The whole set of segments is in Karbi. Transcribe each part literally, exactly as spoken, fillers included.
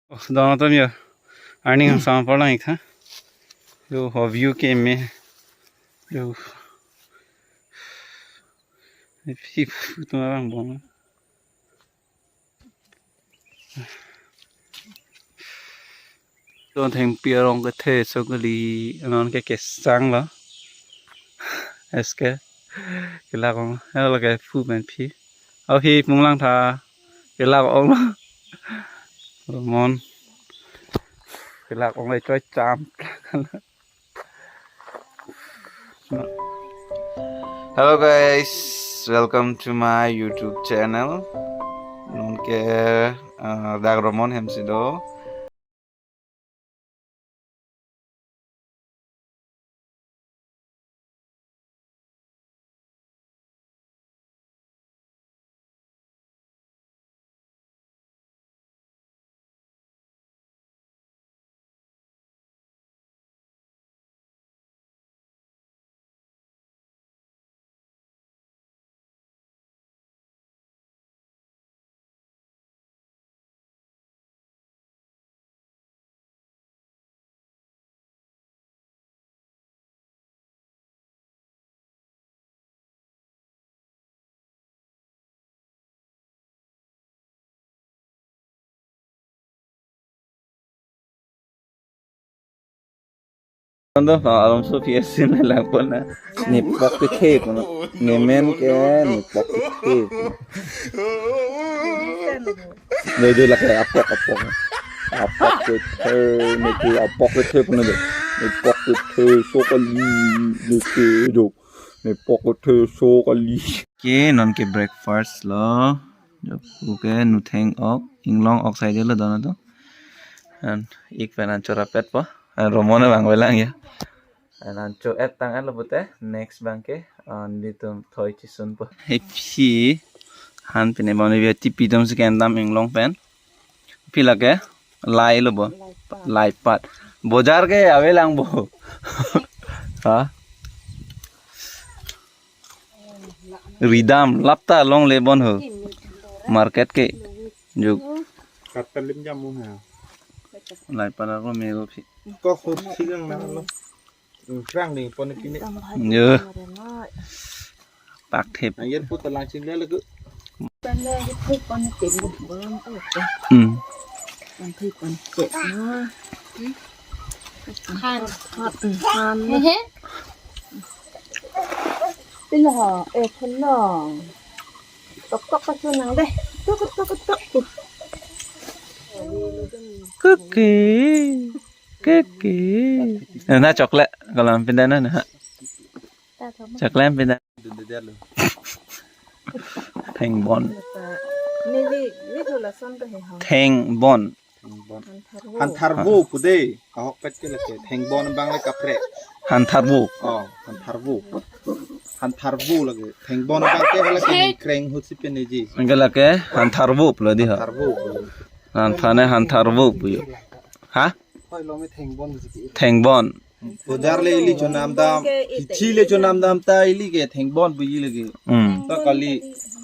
Oh, dono tom yo. Arni hang sama parlang ik tha. Yo, ho view ke me. Yo. Pi pu tum abang bong. Don thengpi arong kethe so kali, non ke kesang lo. Eske. Kelak ong. Helo ke pu pen phi. Au hi punglang tha. Kelak ong lo. Mon. Kelak ong le choi cham. Hello guys, welcome to my YouTube channel. Non ke, uh, dak Romon hem si do. Ando, ah, alomso P S C na lang pon na. Nepok kethe pon. Nemen ke nepok kethe pon. Lo do lake apok apok. Apok kethe, netu apok kethe pon do. Nepok kethe so kali, neke do. Nepok kethe so kali. Ke non ke breakfast lo. Jok, oke, nutheng ok, inglong ok side lo dono to. An ik pen an chora pet po. An Romon abang velang ya. An an cho et tang an lo pute, next abang ke, an di tum thoi chisun po. He phi, han pine bang ni via tipi tum si ken dam inglong pen. Phi lake, lai lo bo. Lai pat. Lai pat. Bojar ke avelang bo. Ha? Ridam, lapta longle bon ho. Market ke. Juk. Katalim jamu ha. Lai pat ako mego phi. Ko khur sigang na lo. Rang ding pon kini. Yo. Pak thep. Ayen pu talang ching le lagu. Pen le pu pon ke bolong ko. Hmm. Pen pu pon ke na. Han. Han. Han. He he. Tin ha, eh, thun no. Tok tok ka chun nang de. Tok tok tok tok. Cookie. Cookie. Na chocolate kalau pindah na. Chocolate pindah. Thengbon. Neli, neli lason to he ho. Thengbon. Thengbon. Hantharvo. Hantharvo pu de. Ahok pet ke lake. Thengbon abang le kaprek. Hantharvo. Oh, hantharvo. Hantharvo lake. Thengbon abang ke lake kreng hut si peneji. Anke lake hantharvo pulo di ho. Hantharvo. Hanthane hantharvo puyo. Ha? Hoi lo me thengbon si ke. Thengbon. Bojar le ili chonam dam. Hichi le chonam dam ta ili ke thengbon pu ili ke. Hmm. Ta kali.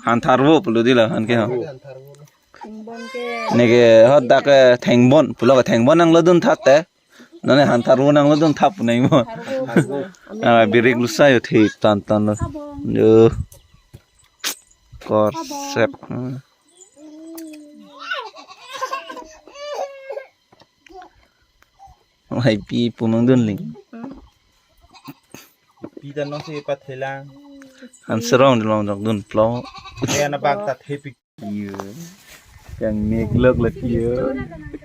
Hantharvo pulo di la han ke ho. Hantharvo. Thengbon ke. Neke ho dak ke thengbon pulo ke thengbon nanglo dun thate. Nane hantharvo nanglo dun thap nai mo. Hantharvo. Ah, birik lusa yo thip tan tan lo. Yo. Korsep. Hmm. Hai pi pu mang dun ling. Pi dan nong si pathelang. Han serong dun long jok dun plo. Kaya na bak ta thepi. Iyo. Kangnek lok lok iyo.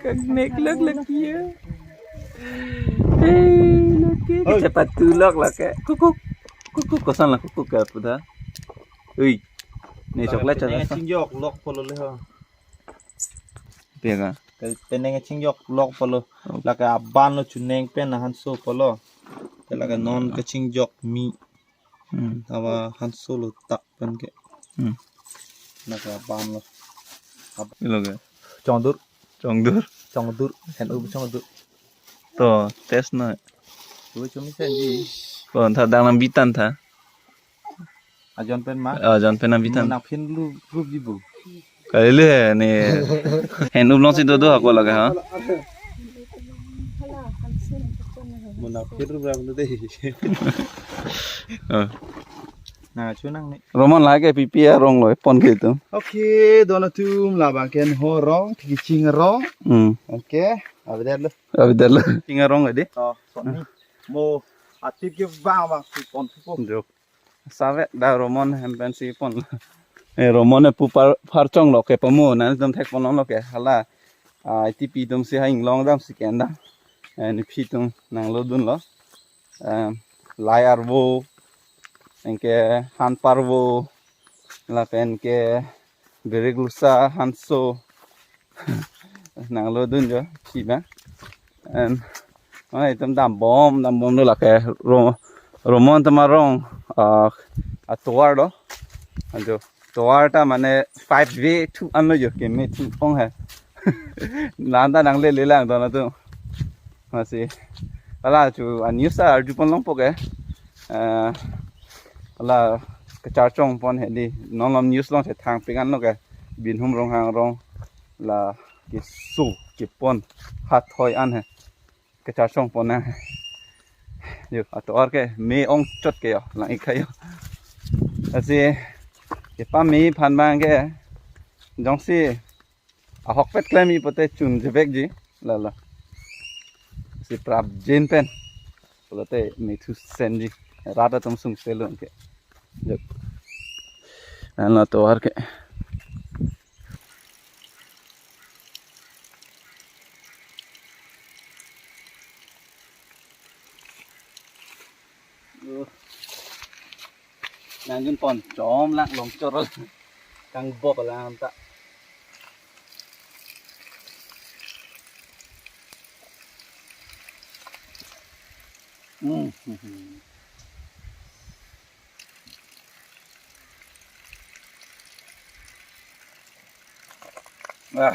Kangnek lok lok iyo. Eh, lok iyo. Oi. Kachepatu lok lok ke. Kukuk. Kukuk koson la kukuk ke puda. Ui. Ne chocolate chocolate. Chingjok lok polo le ho. Pega. Ke penang chingjok lok polo. Oh. Lake aban lo chuneng pen na hanso polo. Ke lake non ke chingjok mi. Hmm. Awa hanso lo tak pen ke. Hmm. Lake aban lo. Ab- Ilo ke. Chongdur. Chongdur. Chongdur. Hen u chongdur. To, test na. U chumi sen ji. Ko tha dang nam bitan tha. Ajon pen ma. Ajon pen nam bitan. Na phin lu rup ji bu. Kali le ni. Hen umlong si dodo ako laga ha. Muna phir ram de. Oh. Na chunang ni. Romon lake pipi arong lo pon ke tu. Okay, don atum labang ke Nehor arong, Thikhiching arong. Hmm. Okay, abider lo. Abider lo. Thikhiching arong edi. Oh, sonni. Mo atip ke bang bang si pon po. Jo. Save da Romon hem pen si pon. Eh, Romon e pu par, par chong lo ke pamo, nangtum thek pon lo ke. Hala. Ah, itipi atum si ha inglong dam si kendam. Eh, ni phi atum nanglo dunlo. Em, Lai arvo, anke han parvo, lapen ke birik lusa, hanso, nanglo dun jo, si ba. Em, ah, itum dambom, dambom do lake, ro-, Romon atum arong, ah, atovar do, ajo, tovar ta mane five way two an lo jo, keme two ong hai. Lanta nangle le lang don atum. Masi. Hala chu a news ta arju pon longpo ke. Eh, hala kacharchong pon hedi. Non lom news long se thang pik an lo ke. Binhum Ronghang arong. La keso kepon hathoi an he. Kacharchong pon na. Jo, atovar ke me ong chot ke jo. Lang ik khayo. Lasi kepame aphan abang ke. Jongsi ahokpet klem-i pote chun jebek ji, lalo. Si prap jin pen. Pulote me thu sen ji. Rat atum sungse lo ke. Jep. Lalo atovar ke. Nangjun pon chom lang long chor lang. Kang bok lang ta. Hmm. Ah,